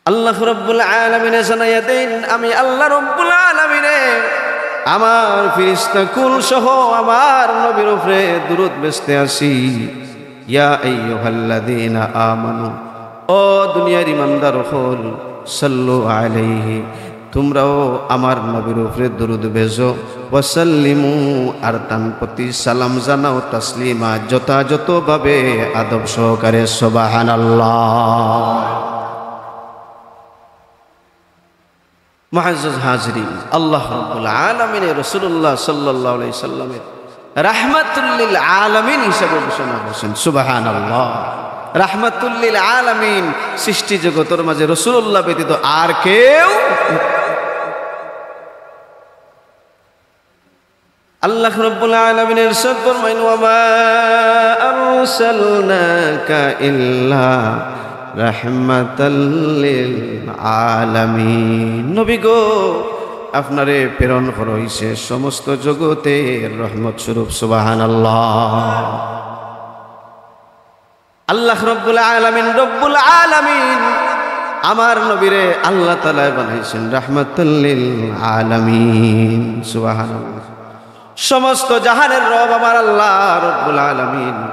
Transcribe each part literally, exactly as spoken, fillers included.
আল্লাহ রব্বুল আলামিনে জানাইয়া দেইন, আমি আল্লাহ রব্বুল আলামিনে আমার ফিরিস্তা কুল সহ আমার নবীর উপরে দুরুদ বেচতে আছি। ইয়া আইয়ুহাল্লাযীনা আমানু, ও দুনিয়ার ইমানদার অকল, সাল্লু আলাইহি, তুমরাও আমার নবীর উপরে দুরুদ বেচো, ওয়া সাল্লিমু, আর তান প্রতি সালাম জানাও, তাসলিমা, যথাযথভাবে আদব সহকারে। সুবহানাল্লাহ। মুআজ্জাজ হাজিরিন, আল্লাহ রাব্বুল আলামিনে রাসূলুল্লাহ সাল্লাল্লাহু আলাইহি সাল্লামরে রাহমাতুল লিল আলামিন হিসাবে ঘোষণা করছেন। সুবহানাল্লাহ। রাহমাতুল লিল আলামিন, সৃষ্টি জগতের মাঝে রাসূলুল্লাহ ব্যতীত আর কেউ। আল্লাহ রাব্বুল আলামিন ইরশাদ ফরমাইন, "ওয়া মা আরসালনাকা ইল্লা রাহমাতাল লিল আলামিন।" নবী গো, আপনারে প্রেরণ করা হইছে সমস্ত জগতের রহমত স্বরূপ। সুবহানাল্লাহ। আল্লাহ রব্বুল আলামিন, রব্বুল আলামিন, আমার নবীরে আল্লাহ তাআলায় বানাইছেন রাহমাতুল লিল আলামিন। সুবহানাল্লাহ। সমস্ত জাহানের রব আমার আল্লাহ রব্বুল আলামিন,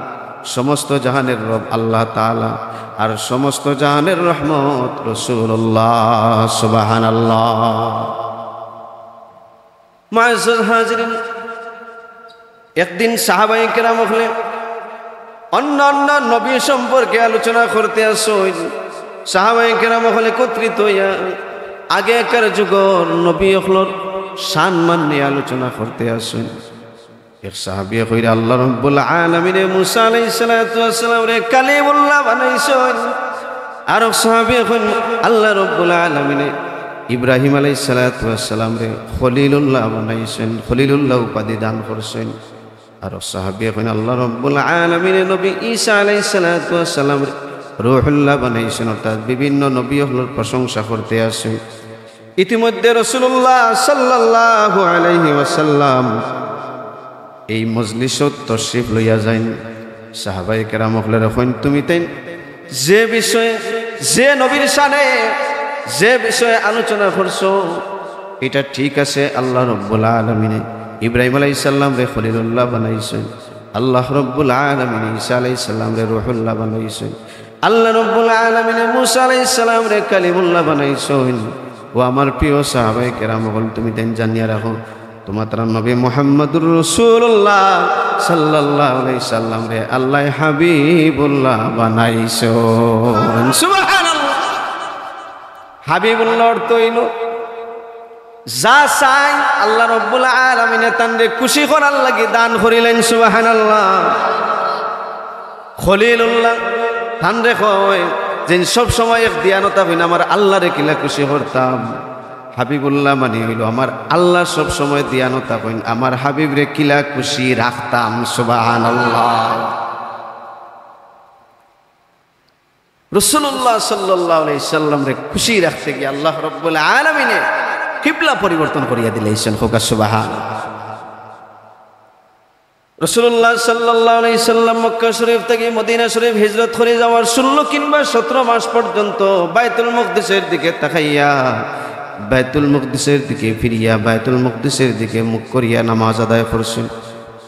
সমস্ত জাহানের রব আল্লাহ তাআলা, আর সমস্ত জাহানের রহমত রাসূলুল্লাহ। সুবহানাল্লাহ। মুআজ্জাজ হাজিরিন, একদিন সাহাবায়ে কেরাম অকলে অন্য অন্য নবী সম্পর্কে আলোচনা করতে আছইন। সাহাবায়ে কেরাম অকলে একত্রিত হইয়া আগেকার যুগর নবী অকলর শানমান নিয়া আলোচনা করতে আছইন। এক সাহাবিয়ে কইরা, "আল্লাহ রব্বুল আলামিনে মুসা আলাইহিস সালাতু ওয়াস সালামরে কালিমুল্লাহ বানাইছইন।" আরক সাহাবিয়ে কইন, "আল্লাহ রব্বুল আলামিনে ইব্রাহিম আলাইহিস সালাতু ওয়াস সালামরে খলিলুল্লাহ বানাইছইন, খলিলুল্লাহ উপাধি দান করছইন।" আরক সাহাবিয়ে কইন, "আল্লাহ রব্বুল আলামিনে নবী ঈসা আলাইহিস সালাতু ওয়াস সালামরে রূহুল্লাহ বানাইছইন।" অর্থাৎ বিভিন্ন নবী অকলর প্রশংসা করতে আছইন। ইতিমধ্যে রাসূলুল্লাহ সাল্লাল্লাহু আলাইহি ওয়াসাল্লাম এই মজলিসত তশরিফ লইয়া যাইন। সাহাবায়ে কেরাম অকলরে কইন, "তুমি তাইন যে বিষয়ে, যে নবীর শানে, যে বিষয়ে আলোচনা করছো, এটা ঠিক আছে, আল্লাহ রব্বুল আলামিনে ইব্রাহিম আলাইহিস সালামরে খলিলুল্লাহ বানাইছইন, আল্লাহ রব্বুল আলামিনে ঈসা আলাইহিস সালামরে রূহুল্লাহ বানাইছইন, আল্লাহ রব্বুল আলামিনে মুসা আলাইহিস সালামরে কালিমুল্লাহ বানাইছইন। ও আমার প্রিয় সাহাবায়ে কেরাম অকল, তুমি তাইন জানিয়া রাখো, তোমার নবী মুহাম্মদুর রাসূলুল্লাহ সাল্লাল্লাহু আলাইহি সাল্লামরে আল্লাহ হাবিবুল্লাহ বানাইছইন।" সুবহানাল্লাহ। হাবিবুল্লাহ অর্থ হইল যা চাই আল্লাহ রব্বুল আলামিনে তানরে খুশি করার লাগি দান করিলেন। সুবহানাল্লাহ। খলিলুল্লাহ তানরে কয় যে সব সময় এক ধিয়ানো থাকইন, "আমার আল্লাহরে কিলা খুশি করতাম।" হাবিবুল্লাহ মানে হইল আমার আল্লাহ সব সময় ধিয়ানো থাকইন, আমার হাবিবরে কিলা খুশি রাখতাম। সুবহানাল্লাহ। রাসূলুল্লাহ সাল্লাল্লাহু আলাইহি সাল্লামরে খুশি রাখতে গিয়া আল্লাহ রব্বুল আলামিনে কিবলা পরিবর্তন করিয়া দিলাইছইন। কউক্কা সুবহান। রাসূলুল্লাহ সাল্লাল্লাহু আলাইহি সাল্লাম মক্কা শরীফ থাকি মদিনা শরীফ হিজরত করি যাওয়ার ষোলো কিংবা সতেরো মাস পর্যন্ত বায়তুল মুকদ্দিসের দিকে তাকাইয়া, বায়তুল মুকদ্দিসের দিকে ফিরিয়া, বায়তুল মুকদ্দিসের দিকে মুখ করিয়া নামাজ আদায় করছইন।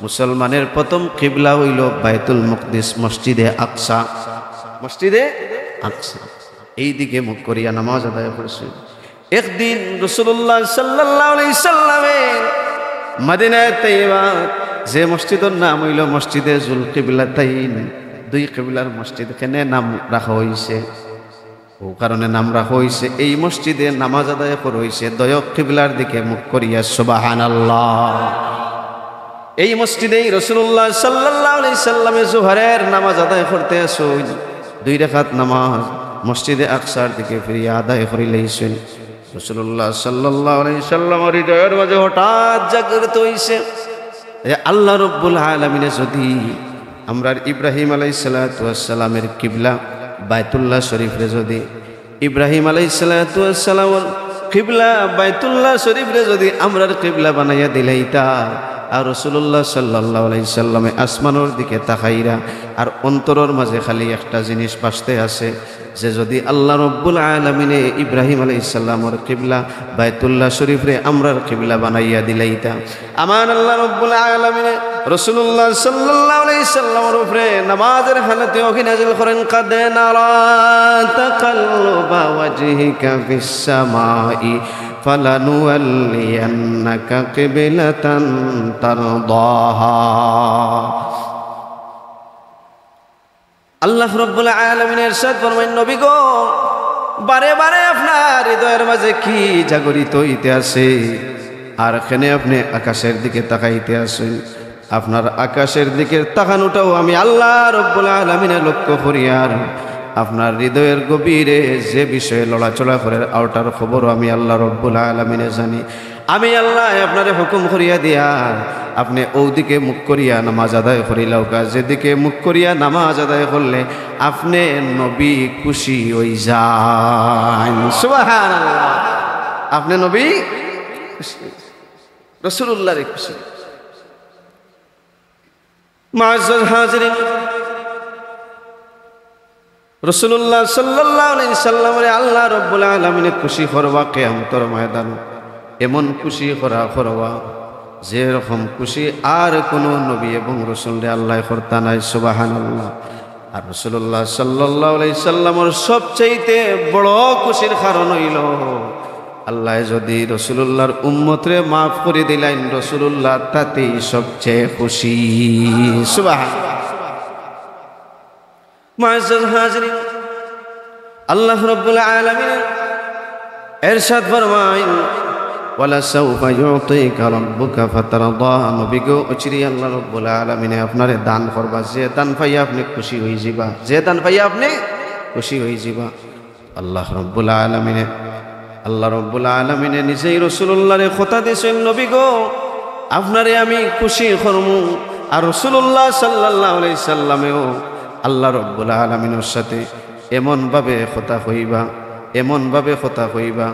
মুসলমানের প্রথম কিবলা হইল বায়তুল মুকদ্দিস, মসজিদে আকসা। মসজিদে আকসা, এই দিকে মুখ করিয়া নামাজ আদায় করছইন। একদিন রাসূলুল্লাহ সাল্লাল্লাহু আলাইহি সাল্লামে মদিনায় তৈয়বা যে মসজিদর নাম হইল মসজিদে জুল কিবলাতাইন, দুই কিবলার মসজিদ, কেনে নাম রাখা হইছে? ও কারণে নাম রাখা হইছে, এই মসজিদে নামাজ আদায় করা হইছে দয়ক কিবলার দিকে মুখ করিয়া। সুবহানাল্লাহ। এই মসজিদেই রাসূলুল্লাহ সাল্লাল্লাহু আলাইহি সাল্লামে জোহরের নামাজ আদায় করতে আছইন। দুই রাকাত নামাজ মসজিদে আকসার দিকে ফিরিয়া আদায় করিলাইছইন। রাসূলুল্লাহ সাল্লাল্লাহু আলাইহি সাল্লামর হৃদয়র মাঝে হঠাৎ জাগ্রত হইছে যে আল্লাহ রব্বুল আলামিনে যদি আমরার ইব্রাহিম আলাইহিস সালাতু ওয়াস সালামের কিবলা বায়তুল্লাহ শরীফরে যদি, ইব্রাহিম আলাইহিস সালাতু ওয়াস সালামর কিবলা বায়তুল্লাহ শরীফরে যদি আমরার কিবলা বানাইয়া দিলাইতা, আর রাসূলুল্লাহ সাল্লাল্লাহু আলাইহি সাল্লামে আসমানর দিকে তাকাইরা, আর অন্তরর মাঝে খালি একটা জিনিস বাজতে আছে, যে যদি আল্লাহ রব্বুল আলামিনে ইব্রাহিম আলাইহিস সালামর কিবলা বাইতুল্লাহ শরীফরে আমরার কিবলা বানাইয়া দিলাইতা। আমার আল্লাহ রব্বুল আলামিনে রাসূলুল্লাহ সাল্লাল্লাহু আলাইহি সাল্লামর উপরে নামাজের হালতে ওহী নাজিল করেন, "قد نرى تقلب وجهك في السماء فلنولينك قبلة ترضاها।" আল্লাহ রব্বুল আলামিন ইরশাদ ফরমাইন, "নবী গো, বারে বারে আপনার হৃদয়ের মাঝে কি জাগরিত হইতে আছে, আর কেনে আপনে আকাশের দিকে তাকাইতে আছইন? আপনার আকাশের দিকে তাকানোটাও আমি আল্লাহ রব্বুল আলামিনে লক্ষ্য করিয়ার, আপনার হৃদয়ের গভীরে যে বিষয়ে লড়াচড়া করের, অটার খবরও আমি আল্লাহ রব্বুল আলামিনে জানি।" আমি আল্লায় আপনারে হুকুম করিয়া দিয়ার, আপনে অউ দিকে মুখ করিয়া নামাজ আদায় করিলাউক্কা, যেদিকে মুখ করিয়া নামাজ আদায় করলে আপনে নবী খুশি অইযাইন। সুবহানাল্লাহ। আপনে নবী খুশি, রাসূলুল্লাহরে খুশি। মুআজ্জাজ হাজিরিন, রাসূলুল্লাহ সাল্লাল্লাহু আলাইহি সাল্লামরে আল্লাহ রব্বুল আলামিনে খুশি করবা কিয়ামতর ময়দানো, এমন খুশি করা করবা, যেরকম খুশি আর কুনু নবী এবং রাসূলরে আল্লায় করতা নায়। সুবহানাল্লাহ। আর রাসূলুল্লাহ সাল্লাল্লাহু আলাইহি সাল্লামর সবচাইতে বড় খুশির কারণ অইলো, আল্লায় যদি রাসূলুল্লাহর উম্মতরে মাফ করি দিলাইন, রাসূলুল্লাহ তাতেই সবচেয়ে খুশি। সুবহানাল্লাহ। মুআজ্জাজ হাজিরিন, আল্লাহ রাব্বুল আলামিন ইরশাদ ফরমাইন, "ওয়ালাসাউফা ইউতিকা রাব্বুকা ফাতারদা।" নবী গো, অচিরেই আল্লাহ রাব্বুল আলামিনে আপনারে দান করবা, যে দান পাইয়া আপনে খুশি অইযিবা, যে দান পাইয়া আপনে খুশি অইযিবা। আল্লাহ রাব্বুল আলামিনে, আল্লাহ রাব্বুল আলামিনে নিজেই রাসূলুল্লাহরে কথা দিছইন, "নবী গো, আপনারে আমি খুশি করমু।" আর রাসূলুল্লাহ সাল্লাল্লাহু আলাইহি সাল্লামেও আল্লাহ রাব্বুল আলামিনর সাথে এমনভাবে কথা কইবা, এমনভাবে কথা কইবা,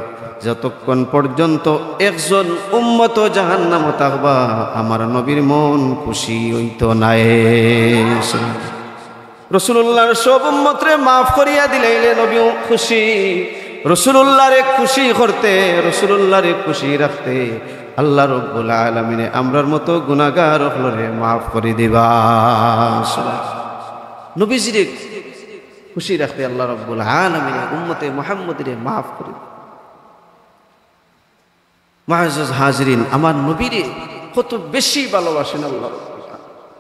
যতক্ষণ পর্যন্ত একজন উম্মতও জাহান্নামো থাকবা, আমার নবীর মন খুশি অইতো নায়। রাসূলুল্লাহর সব উম্মতরে মাফ করিয়া দিলাইলে নবীও খুশি। রাসূলুল্লাহরে খুশি করতে, রাসূলুল্লাহরে খুশি রাখতে আল্লাহ রাব্বুল আলামিনে আমরার মতো গুনাহগার অকলরে মাফ করি দিবা। নবীজিরে খুশি রাখতে আল্লাহ রাব্বুল আলামিনে উম্মতে মুহাম্মদীরে মাফ করি দিবা। মুআজ্জাজ হাজিরিন, আমার নবীরে কত বেশি ভালোবাসেন আল্লাহ রাব্বুল আলামিন।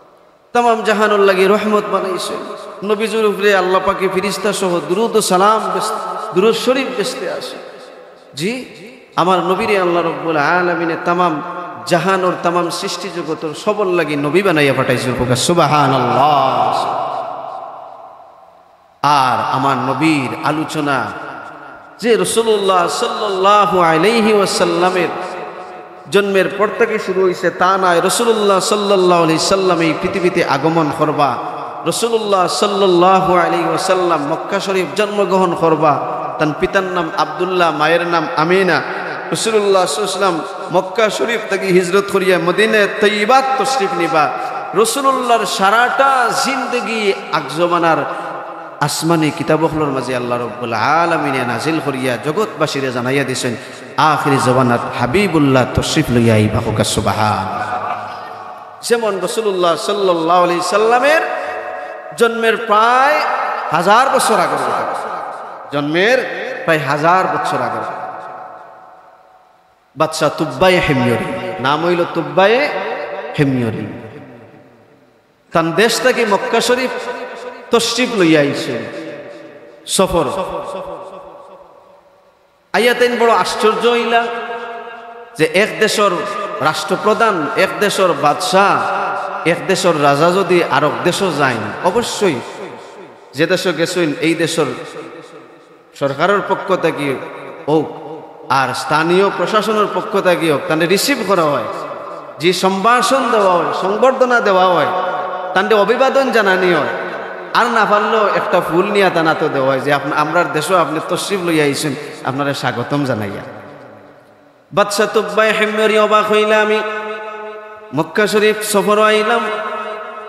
তামাম জাহানর লাগি রহমত বানাইছইন। নবীজির উপরে আল্লাহ পাকে ফিরিস্তা সহ দুরূদ ও সালাম বেস-, দুরূদ শরীফ বেচতে আছে। জি, আমার নবীরে আল্লাহ রাব্বুল আলামিনে তামাম জাহানর, তামাম সৃষ্টি জগতর সবর লাগি নবী বানাইয়া পাঠাইছইন। কউক্কা সুবহানাল্লাহ। আর আমার নবীর আলোচনা যে রাসূলুল্লাহ সাল্লাল্লাহু আলাইহি ওয়াসাল্লামের জন্মের পর থাকি শুরু অইছে তা নায়। রাসূলুল্লাহ সাল্লাল্লাহু আলাইহি সাল্লাম এই পৃথিবীতে আগমন করবা, রাসূলুল্লাহ সাল্লাল্লাহু আলাইহি ওয়াসাল্লাম মক্কা শরীফ জন্মগ্রহণ করবা, তান পিতার নাম আব্দুল্লাহ, মায়ের নাম আমিনা। রাসূলুল্লাহ সাল্লাল্লাহু আলাইহি ওয়াসাল্লাম মক্কা শরীফ থাকি হিজরত করিয়া মদিনায়ে তৈয়বাত তশরিফ নিবা। রাসূলুল্লাহর সারাটা জিন্দেগি আগ জমানার আসমানি কিতাব অকলর মাঝে আল্লাহ রাব্বুল আলামিনে নাজিল করিয়া জগৎবাসীরে জানাইয়া দিছইন, আখিরি জমানাত হাবিবুল্লাহ তশরিফ লইয়া আইবা। কউক্কা সুবহান। যেমন রাসূলুল্লাহ সাল্লাল্লাহু আলাইহি সাল্লামের জন্মের প্রায় হাজার বছর আগর কথা, জন্মের প্রায় হাজার বছর আগর কথা। বাদশা তুব্বায়ে হিময়রি, নাম অইলো তুব্বায়ে হিময়রি। তান দেশ থাকি মক্কা শরীফ তশরিফ লইয়া আইছইন সফর। আইয়া তাইন বড় আশ্চর্য অইলা যে এক দেশর রাষ্ট্রপ্রধান, এক দেশর বাদশা, এক দেশর রাজা যদি আরক দেশো যাইন, অবশ্যই যে দেশো গেছইন এই দেশর সরকারর পক্ষ থাকি অউক, আর স্থানীয় প্রশাসনর পক্ষ থাকি অউক, তানরে receive করা অয়, যে সম্ভাষণ দেওয়া অয়, সংবর্ধনা দেওয়া অয়, তানরে অভিবাদন জানানি অয়। আর না পারলেও একটা ফুল নিয়া তান আতো দেওয়া অয় যে, "আপনা-, আমরার দেশো আপনে তশরিফ লইয়া আইছইন, আপনারে স্বাগতম জানাইয়া।" বাদশা তুব্বায়ে হিময়রি অবাক অইলা, আমি মক্কা শরীফ সফরো আইলাম,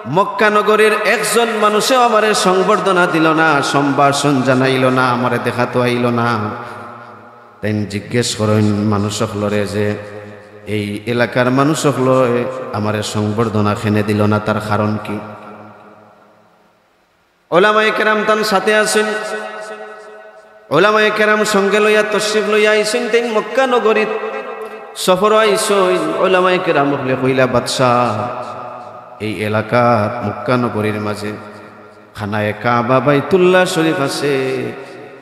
মক্কা নগরীর একজন মানুষেও আমারে সংবর্ধনা দিল না, সম্ভাষণ জানাইল না, আমারে দেখাতো আইল না। তাইন জিজ্ঞেস করইন মানুষ অকলরে যে, "এই এলাকার মানুষ অকলে আমারে সংবর্ধনা কেনে দিল না, তার কারণ কি?" ওলামায়ে কেরাম তান সাথে আছইন, ওলামায়ে কেরাম সঙ্গে লইয়া তশরিফ লইয়া আইছইন, তাইন মক্কা নগরীত সফরো আইছইন। ওলামায়ে কেরাম অকলে কইলা, "বাদশা, এই এলাকাত মক্কা নগরীর মাঝে খানায়ে কাবা বাইতুল্লাহ শরীফ আছে,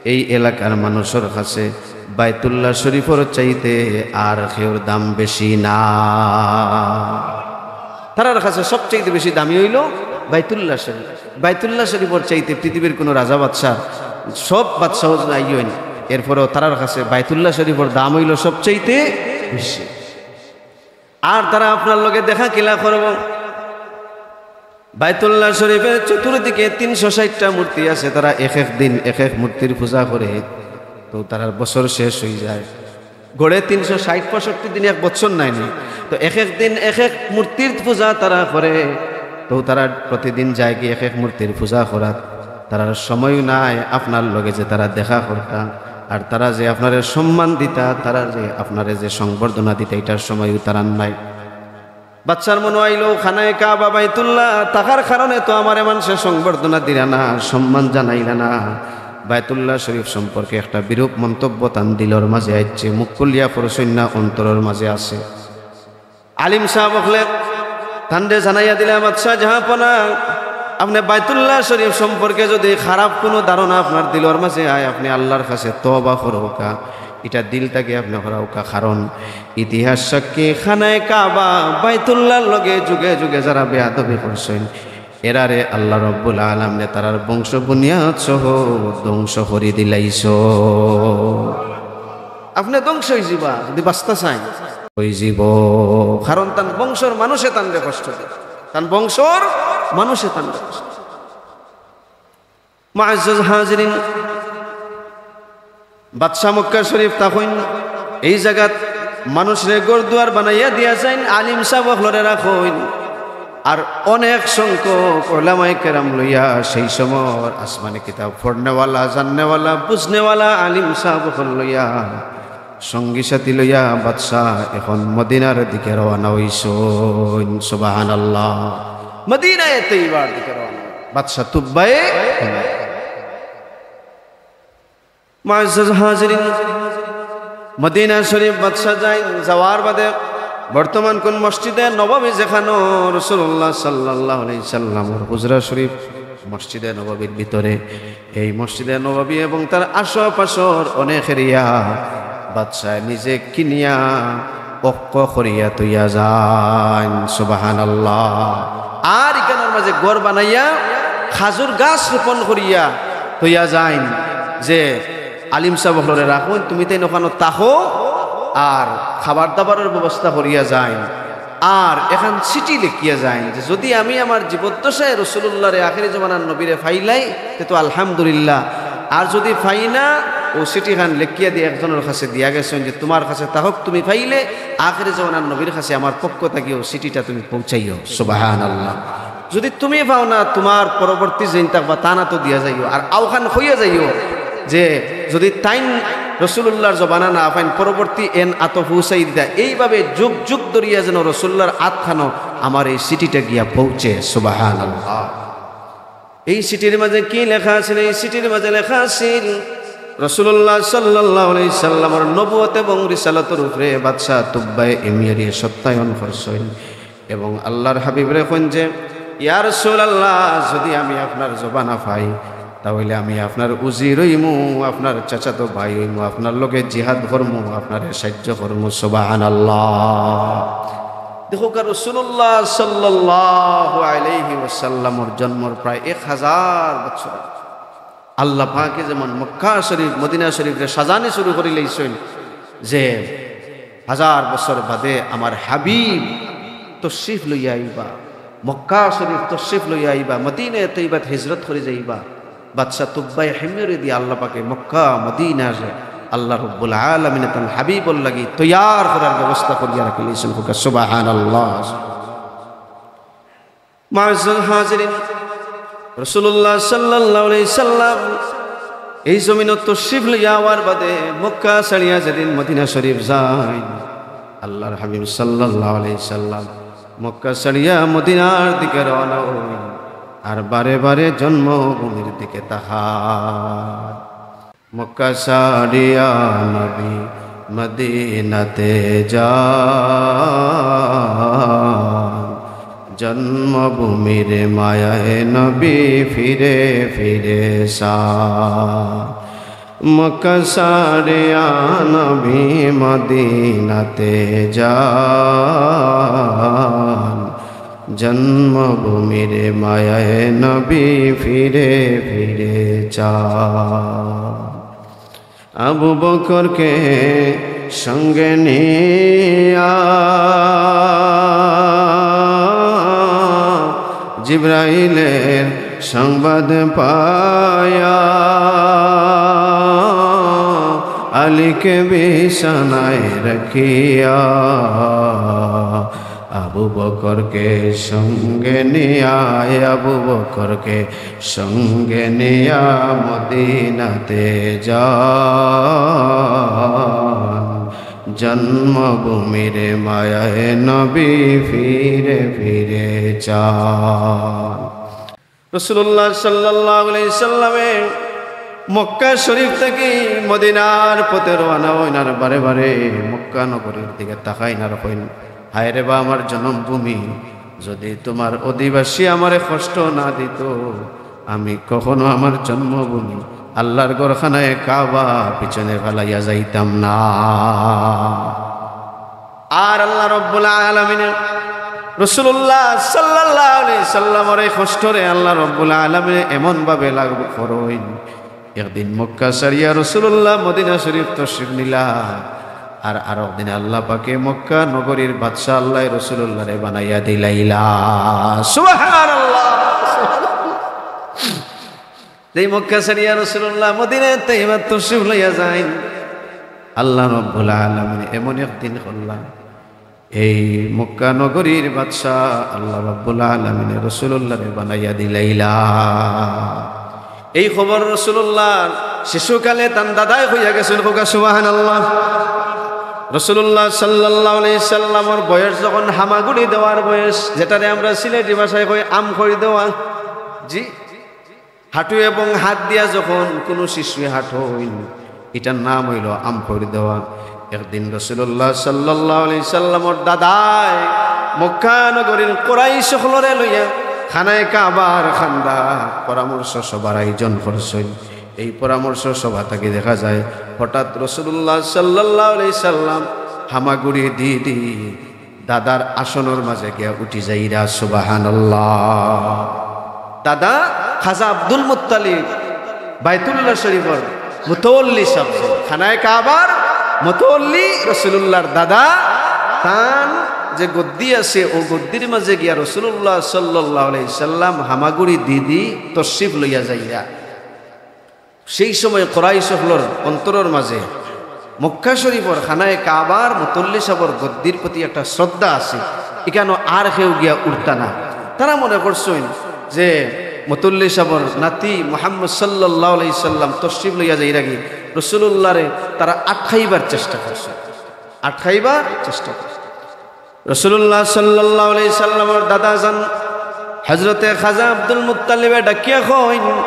এই এলাকার মানুষর কাছে বাইতুল্লাহ শরীফর চাইতে আর কেউর দাম বেশি না। তারার কাছে সবচাইতে বেশি দামি অইলো বাইতুল্লাহ শরীফ। বাইতুল্লাহ শরীফর চাইতে পৃথিবীর কোনো রাজা বাদশা, সব বাদশাও আইয়ইন, এরপরেও তারার কাছে বাইতুল্লাহ শরীফর দাম অইলো সবচাইতে বেশি। আর তারা আপনার লগে দেখা কিলা করবো?" বাইতুল্লাহ শরীফের চতুর্দিকে তিনশো ষাইটটা মূর্তি আছে, তারা এক এক দিন এক এক মূর্তির পূজা করে, তো তারার বছর শেষ অইযায়। গড়ে তিনশো ষাইট পঁয়ষট্টি দিন এক বছর নায়নি, তো এক এক দিন এক এক মূর্তির পূজা তারা করে, তো তারা প্রতিদিন যায়গি এক এক মূর্তির পূজা করাত। তারার সময়ও নাই আপনার লগে যে তারা দেখা করতা, আর তারা যে আপনারে সম্মান দিতা, তারা যে আপনারে যে সংবর্ধনা দিতা, ইটার সময়ও তারার নাই। বাদশার মনো আইলো, খানায়ে কাবা বাইতুল্লাহ থাকার কারণে তো আমারে মানষে সংবর্ধনা দিলা না, সম্মান জানাইলা না। বাইতুল্লাহ শরীফ সম্পর্কে একটা বিরূপ মন্তব্য তান দিলর মাঝে আইছে, মুখ খুলিয়া পড়ছইন না, অন্তরর মাঝে আছে। আলিম সাব অকলে তানরে জানাইয়া দিলা, "বাদশা জাহাপনা, আপনে বাইতুল্লাহ শরীফ সম্পর্কে যদি খারাপ কোনো ধারণা আপনার দিলর মাঝে আয়, আপনে আল্লাহর কাছে তওবা করউক্কা, ইটা দিল থাকি আপনে করউক্কা, কারণ ইতিহাস সাক্ষী খানায়ে কাবা বাইতুল্লাহর লগে যুগে যুগে যারা বেয়াদবি করছইন, এরারে আল্লাহ রব্বুল আলামিনে তারার বংশ বুনিয়াদ সহ ধ্বংস করি দিলাইছইন।" আপনে ধ্বংস অইযিবা যদি বাঁচতা চাইন। অইযিবো, কারণ তান বংশর মানষে তানরে কষ্ট দেয়, তান বংশর মানষে তানরে কষ্ট দেয়। মুআজ্জাজ হাজিরিন, বাদশা মক্কা শরীফ থাকইন, এই জাগাত মানষরে ঘর দুয়ার বানাইয়া দিয়া যাইন, আলিম সাব অকলরে রাখইন, আর অনেক সংখ্যক ওলামায়ে কেরাম লইয়া, সেই সময়র আসমানি কিতাব পড়নেওয়ালা, জাননেওয়ালা, বুঝনেওয়ালা আলিম সাব অকল লইয়া, সঙ্গী সাথী লইয়া বাদশা এখন মদিনার দিকে রওয়ানা অইছইন। সুবহানাল্লাহ। মদিনায়ে তৈবার দিকে রওয়ানা। বাদশা তুব্বায়ে মুআজ্জাজ হাজিরিন, মদিনা শরীফ বাদশা যাইন, যাওয়ার বাদে বর্তমান কোন মসজিদে নববী যেখানো রাসূলুল্লাহ সাল্লাল্লাহু আলাইহি সাল্লামর হুজরা শরীফ মসজিদে নববীর ভিতরে, এই মসজিদে নববী এবং তার আশপাশর অনেক এরিয়া বাদশায় নিজে কিনিয়া পক্কা করিয়া থইয়া যাইন। সুবহানাল্লাহ। আর ইখানর মাঝে ঘর বানাইয়া খাজুর গাছ রোপণ করিয়া থইয়া যাইন যে আলিম সাব অকলরে রাখইন, তুমি তাইন অখানো থাকো, আর খাবার দাবারর ব্যবস্থা করিয়া যাইন। আর এখান চিঠি লেখিয়া যাইন যে যদি আমি আমার জীবদ্দশায় রাসূলুল্লাহরে আখেরি জমানার নবীরে পাইলাই, তে তো আলহামদুলিল্লাহ, আর যদি পাই না, অউ চিঠিখান লেখিয়া দিয়া একজনর কাছে দিয়া গেছইন যে তুমার কাছে থাকউক, তুমি পাইলে আখেরি জমানার নবীর কাছে আমার পক্ষ থাকি অউ চিঠিটা তুমি পৌঁছাইও। সুবহানাল্লাহ। যদি তুমি পাও না, তুমার পরবর্তী যেইন থাকবা তান আতো দিয়া যাইও, আর অউখান কইয়া যাইও যে যদি তাইন রাসূলুল্লাহর জমানা না পাইন, পরবর্তী এন আতো পৌঁছাই দিতা। এইভাবে যুগ যুগ ধরিয়া যেন রাসূলুল্লাহর আতখানো আমার এই চিঠিটা গিয়া পৌঁছে। সুবহানাল্লাহ। এই চিঠির মাঝে কি লেখা আছিল? এই চিঠির মাঝে লেখা আছিল, রাসূলুল্লাহ সাল্লাল্লাহু আলাইহি সাল্লামর নবুয়ত এবং রিসালতর উপরে বাদশা তুব্বায়ে হিময়রিয়ে সত্যায়ন করছইন এবং আল্লাহর হাবিবরে কইন যে, "ইয়া রাসূলুল্লাহ, যদি আমি আপনার জমানা পাই, তা অইলে আমি আপনার উজির অইমু, আপনার চাচাতো ভাই অইমু, আপনার লগে জিহাদ করমু, আপনারে সাহায্য করমু।" সুবহানাল্লাহ। দেখউক্কা, রাসূলুল্লাহ সাল্লাল্লাহু আলাইহি ওয়াসাল্লামর জন্মর প্রায় এক হাজার বছর আগে আল্লাহ পাকে যেমন মক্কা শরীফ, মদিনা শরীফরে সাজানি শুরু করিলাইছইন যে হাজার বছর বাদে আমার হাবিব তশরিফ লইয়া আইবা, মক্কা শরীফ তশরিফ লইয়া আইবা, মদিনায়ে তৈবাত হিজরত করি যাইবা। বাদশা তুব্বায়ে হিময়রি দিয়া আল্লাহ পাকে মক্কা মদিনারে আল্লাহ রব্বুল আলামিনে তান হাবিবর লাগি তৈয়ার করার ব্যবস্থা করিয়া রাখিলাইছইন। কউক্কা সুবহানাল্লাহ। মুআজ্জাজ হাজিরিন, রাসূলুল্লাহ সাল্লাল্লাহু আলাইহি সাল্লাম এই জমিনো তশরিফ লইয়া আওয়ার বাদে মক্কা ছাড়িয়া যেদিন মদিনা শরীফ যাইন, আল্লাহর হাবিব সাল্লাল্লাহু আলাইহি সাল্লাম মক্কা ছাড়িয়া মদিনার দিকে রওনা অইন, আর বারে বারে জন্মভূমির দিকে তাকান। মক্কা ছাড়িয়া নবী মদিনাতে যান, জন্মভূমির মায়ায় নবী ফিরে ফিরে চান। মক্কা ছাড়িয়া নবী মদিনাতে যান, জন্মভূমির মায়ায় নবী ফিরে ফিরে চান। আবু বকরকে সঙ্গে নিয়া জিব্রাইলের সংবাদ পায়া, আলীকে বিছানায় রাখিয়া, আবু বকরকে সঙ্গে নিয়া, আবু বকরকে সঙ্গে নিয়া মদিনাতে যান, জন্মভূমির মায়ায় নবী ফিরে ফিরে চান। রাসূলুল্লাহ সাল্লাল্লাহু আলাইহি সাল্লামে মক্কা শরীফ থাকি মদিনার পথে রওনা অইন, আর বারে বারে মক্কা নগরীর দিকে তাকাইন আর কইন, "হায় রে বা আমার জন্মভূমি, যদি তোমার অধিবাসী আমারে কষ্ট না দিত, আমি কখনো আমার জন্মভূমি আল্লাহর ঘরখানায় কাবা পিছনে ফালাইয়া যাইতাম না।" আর আল্লাহ রব্বুল আলামিনে রাসূলুল্লাহ সাল্লাল্লাহু আলাইহি সাল্লামর এই কষ্টরে আল্লাহ রব্বুল আলামিনে এমন ভাবে লাঘব করইন, একদিন মক্কা ছাড়িয়া রাসূলুল্লাহ মদিনা শরীফ তশরিফ নিলা, আর আরক দিনে আল্লাহ পাকে মক্কা নগরীর বাদশা আল্লাহ রাসূলুল্লাহরে বানাইয়া দিলাইলা। সুবহানাল্লাহ। যেই মক্কা ছাড়িয়া রাসূলুল্লাহ মদিনা তৈয়বা তশরিফ লইয়া যাইন, আল্লাহ রব্বুল আলামিন এমন একদিন করলা, এই মক্কা নগরীর বাদশা আল্লাহ রব্বুল আলামিনে রাসূলুল্লাহরে বানাইয়া দিলাইলা। এই খবর রাসূলুল্লাহর শিশুকালে তান দাদায় কইয়া গেছইন, কউক্কা সুবহানাল্লাহ। রাসূলুল্লাহ সাল্লাল্লাহু আলাইহি সাল্লামর বয়স যখন হামাগুড়ি দেওয়ার বয়স, যেটারে আমরা সিলেটি ভাষায় কই আম খইর দেওয়া, জি, হাঁটু এবং হাত দিয়া যখন কুনু শিশুয়ে হাঁটইন, ইটার নাম অইলো আম খইর দেওয়া। একদিন রাসূলুল্লাহ সাল্লাল্লাহু আলাইহি সাল্লামর দাদায় মক্কা নগরীর কুরাইশ অকলরে লইয়া খানায়ে কাবার কান্দাত পরামর্শ সভার আয়োজন করছইন। এই পরামর্শ সভা থাকি দেখা যায় হঠাৎ রাসূলুল্লাহ সাল্লাল্লাহু আলাইহি সাল্লাম হামাগুড়ি দি দি দাদার আসনর মাঝে গিয়া উঠি যাইরা। সুবহানাল্লাহ। দাদা খাজা আব্দুল মুত্তালিব বাইতুল্লাহ শরীফর মুতাওয়াল্লি সাব, খানায়ে কাবার মুতাওয়াল্লি রাসূলুল্লাহর দাদা, তান যে গদ্দি আছে, অউ গদ্দির মাঝে গিয়া রাসূলুল্লাহ সাল্লাল্লাহু আলাইহি সাল্লাম হামাগুড়ি দি দি তশরিফ লইয়া যাইরা। সেই সময় কুরাইশ অকলর অন্তরর মাঝে মক্কা শরীফর খানায়ে কাবার মুতাওয়াল্লি সাবর গদ্দির প্রতি একটা শ্রদ্ধা আছে, ইখানো আর কেউ গিয়া উঠতা না। তারা মনে করছইন যে মুতাওয়াল্লি সাবর নাতি মুহাম্মদ সাল্লাল্লাহু আলাইহি সাল্লাম তশরিফ লইয়া যাইরাগি রাসূলুল্লাহরে তারা আটকাইবার চেষ্টা করছইন, আটকাইবার চেষ্টা করছইন। রাসূলুল্লাহ সাল্লাল্লাহু আলাইহি সাল্লামর দাদা যান হযরতে খাজা আব্দুল মুত্তালিবে ডাকিয়া কইন,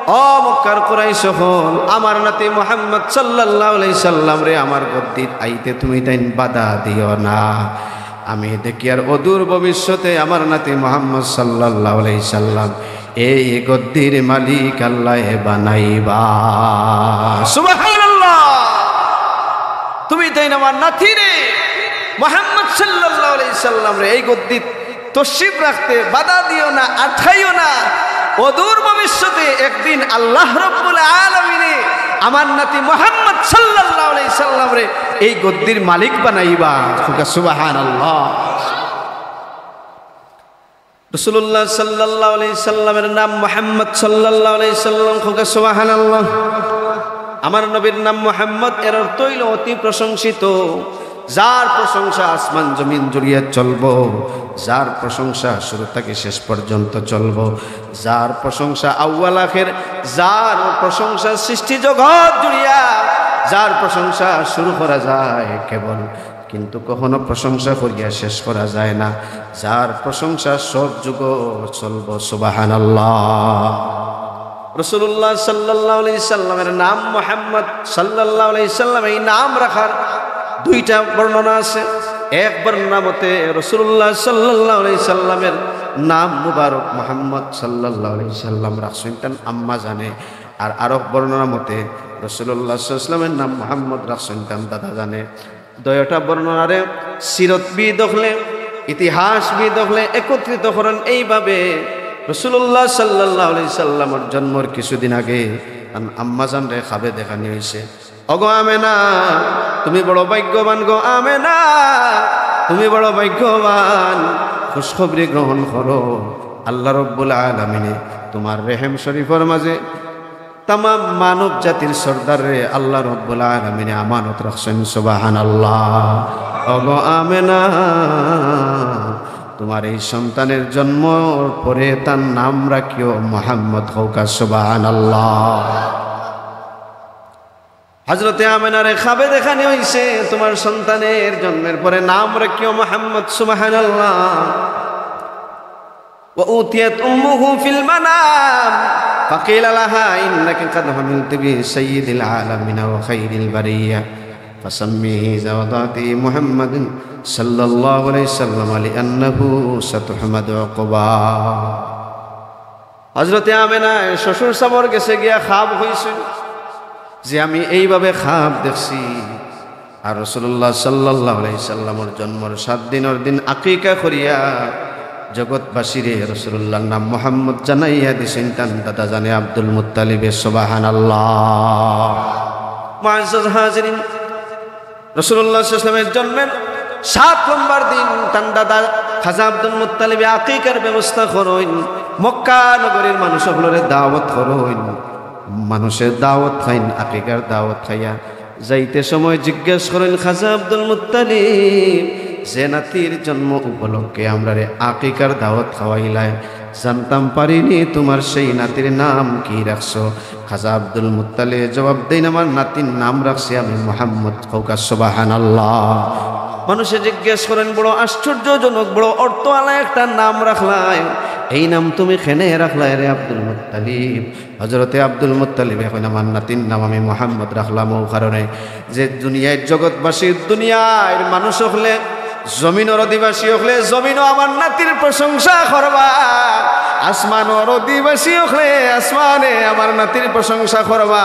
"ও মক্কার কুরাইশ অকল, আমার নাতি মুহাম্মদ সাল্লাল্লাহু আলাইহি সাল্লামরে আমার গদ্দিত আইতে তুমি তাইন বাধা দিও না। আমি দেখিয়ার অদূর ভবিষ্যতে আমার নাতি মুহাম্মদ সাল্লাল্লাহু আলাইহি সাল্লাম এই গদ্দির মালিক আল্লায় বানাইবা।" সুবহানাল্লাহ। তুমি তাইন আমার নাতিরে মুহাম্মদ সাল্লাল্লাহু আলাইহি সাল্লামরে এই গদ্দিত তশরিফ রাখতে বাধা দিও না, আটকাইও না। অদূর ভবিষ্যতে একদিন আল্লাহ রব্বুল আলামিনে আমার নাতি মুহাম্মদ সাল্লাল্লাহু আলাইহি সাল্লামরে এই গদ্দির মালিক বানাইবা। কউক্কা সুবহানাল্লাহ। রাসূলুল্লাহ সাল্লাল্লাহু আলাইহি সাল্লামের নাম মুহাম্মদ সাল্লাল্লাহু আলাইহি সাল্লাম। কউক্কা সুবহানাল্লাহ। আমার নবীর নাম মুহাম্মদ, এর অর্থ অইলো অতি প্রশংসিত। যার প্রশংসা আসমান জমিন জুড়িয়া চলবো, যার প্রশংসা শুরু থাকি শেষ পর্যন্ত চলবো, যার প্রশংসা আউয়াল আখের, যার প্রশংসা সৃষ্টি জগৎ জুড়িয়া, যার প্রশংসা শুরু করা যায় কেবল, কিন্তু কখনো প্রশংসা করিয়া শেষ করা যায় না, যার প্রশংসা সব যুগ চলবো। সুবহানাল্লাহ। রাসূলুল্লাহ সাল্লাল্লাহু আলাইহি সাল্লামের নাম মুহাম্মদ সাল্লাল্লাহু আলাইহি সাল্লাম, এই নাম রাখার দুইটা বর্ণনা আছে। এক বর্ণনা মতে রাসূলুল্লাহ সাল্লাল্লাহু আলাইহি সাল্লামের নাম মুবারক মুহাম্মদ সাল্লাল্লাহু আলাইহি সাল্লাম রাখছইন তান আম্মা জানে, আর আরক বর্ণনা মতে রাসূলুল্লাহ সাল্লাল্লাহু আলাইহি সাল্লামের নাম মুহাম্মদ রাখছইন তান দাদা জানে। দুইটা বর্ণনারে সিরতবিদ অকলে, ইতিহাসবিদ অকলে একত্রিত করেন এইভাবে, রাসূলুল্লাহ সাল্লাল্লাহু আলাইহি সাল্লামর জন্মর কিছুদিন আগে তান আম্মা জানরে খাবে দেখানি অইছে, "ওগো আমেনা, তুমি বড় ভাগ্যবান গো আমেনা, তুমি বড় ভাগ্যবান, খুশখবরি গ্রহণ করো, আল্লাহ রব্বুল আলামিনে তোমার রেহেম শরীফর মাঝে তামাম মানব জাতির সর্দাররে আল্লাহ রব্বুল আলামিনে আমানত রাখছইন।" সুবহানাল্লাহ। ওগো আমেনা, তোমার এই সন্তানের জন্মর পরে তার নাম রাখিও মুহাম্মদ। কউক্কা সুবহানাল্লাহ। হযরতে আমেনারে খাবে দেখানি অইছে, তোমার সন্তানের জন্মের পরে নাম রাখিও মুহাম্মদ। সুবহানাল্লাহ। وأتيت أمه في المنام فقيل لها إنك قد حملت بسيد العالمين وخير البرية فسميه إذا وضعته محمد صلى الله عليه وسلم لأنه ستحمد عقباه। হযরতে আমেনায় শ্বশুর সাবর গেছে গিয়া খাব কইছইন যে, "আমি এইভাবে খাব দেখছি।" আর রাসূলুল্লাহ সাল্লাল্লাহু আলাইহি সাল্লামর জন্মর সাত দিনর দিন আকিকা করিয়া জগৎবাসীরে রাসূলুল্লাহর নাম মুহাম্মদ জানাইয়া দিছইন তান দাদা জানে আব্দুল মুত্তালিবে। সুবহানাল্লাহ। মুআজ্জাজ হাজিরিন, রাসূলুল্লাহ সাল্লাল্লাহু আলাইহি সাল্লামের জন্মের সাত নম্বর দিন তান দাদা খাজা আব্দুল মুত্তালিবে আকিকার ব্যবস্থা করইন, মক্কা নগরীর মানুষ অকলরে দাওয়াত করইন, মানুষে দাওয়াত খাইন, আকিকার দাওয়াত খাইয়া যাইতে সময় জিজ্ঞেস করইন, "খাজা আব্দুল মুত্তালিব, যে নাতির জন্ম উপলক্ষে আমরারে আকিকার দাওয়াত খাওয়াইলায়, জানতাম পারিনি তোমার সেই নাতির নাম কি রাখছো?" খাজা আব্দুল মুত্তালিবে জবাব দেইন, "আমার নাতির নাম রাখছি আমি মুহাম্মদ।" কউক্কা সুবহানাল্লাহ। মানুষে জিজ্ঞেস করইন, "বড় আশ্চর্যজনক, বড় অর্থআলা একটা নাম রাখলায়, এই নাম তুমি কেনে রাখলায় রে আব্দুল মুত্তালিব?" হযরতে আব্দুল মুত্তালিবে কইন, "আমার নাতির নাম আমি মুহাম্মদ রাখলাম অউ কারণে যে দুনিয়ার জগৎবাসীর, দুনিয়ার মানুষ অকলে, জমিনর অধিবাসী অকলে জমিনো আমার নাতির প্রশংসা করবা, আসমানর অধিবাসী অকলে আসমানে আমার নাতির প্রশংসা করবা।